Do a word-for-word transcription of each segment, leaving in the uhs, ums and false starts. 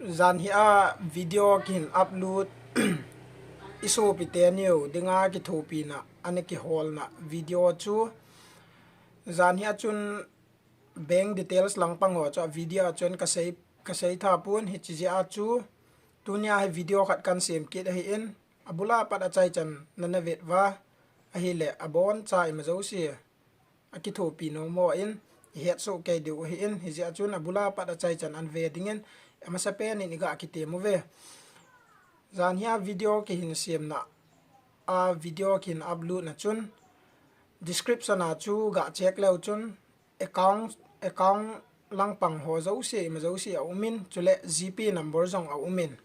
Jan hi a video kihin upload i sopite neo dinga kithopina ana kiholna video chu. Jan hi a chun bank details langpang ho chu a video a chun kasei, kasei tha pon, hiche jeh a chu tunia hi video khat kan sem kit ahin, abula pat achaichan nana vet uva ahile aboncha ima jouse akithopi nom hon ihet soh kei diu ahin, hijeh a chun abula pat achaichan ana ve dingin, amasapen in iga kitem uve. Jan hi a video kihin semna, a video kihin upload na chun, description a chu ga check leu chun, account, account langpang ho jouse, ima jouse aumin, chule GPay number jong aumin.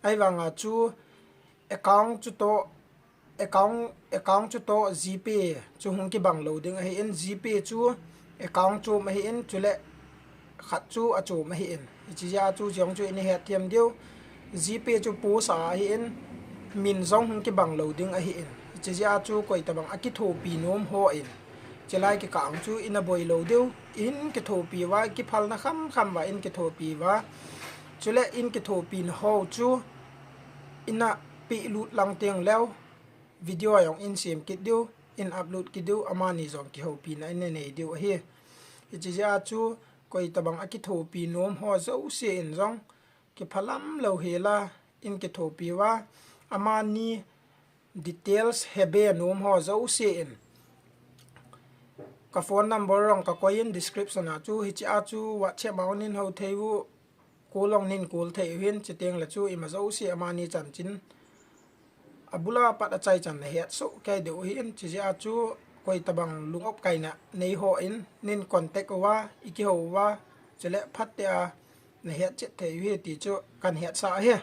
Ahivanga chu account chu toh, account, account chu toh GPay chu hung kibang lou ding ahin, GPay chu account chom ahin, chule khat chu achom ahin. Hiche jeh a chu jong chu ina hetthem diu. GPay chu post a ahin, min jong hung kibang lou ding ahin. Hiche jeh a chu koitabang akithopi nom hon, chelai kikah chu ina boi lou diu. In kithopi uva, kiphalna khamkham uva in kithopi uva, chule in kithopina ho chu ina pehlut lang teng leu, video jong in sem kit diu, in upload kit diu, amani jong kihopina ina nei diu ahi. Hiche jeh a chu koitabang akithopi nom ho jouse in jong kiphalam lou hela in kithopi uva, amani details hebe nom ho jouse in ka phone number jong kakoi in description a chu, hiche a chu WhatsApp a jong nin hou thei u, call jong nin call thei u hin, chuteng le chu ima jouse amani chanchin abula pat achaichan nahet soh kei diu ahin, hiche jeh a chu koitabang lung-op kaina nei hon nin contact uva, ikihou uva, chule phatea nahet chet thei u ahi ti chu kahin hetsah ahi.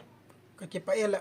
Kakipah e le.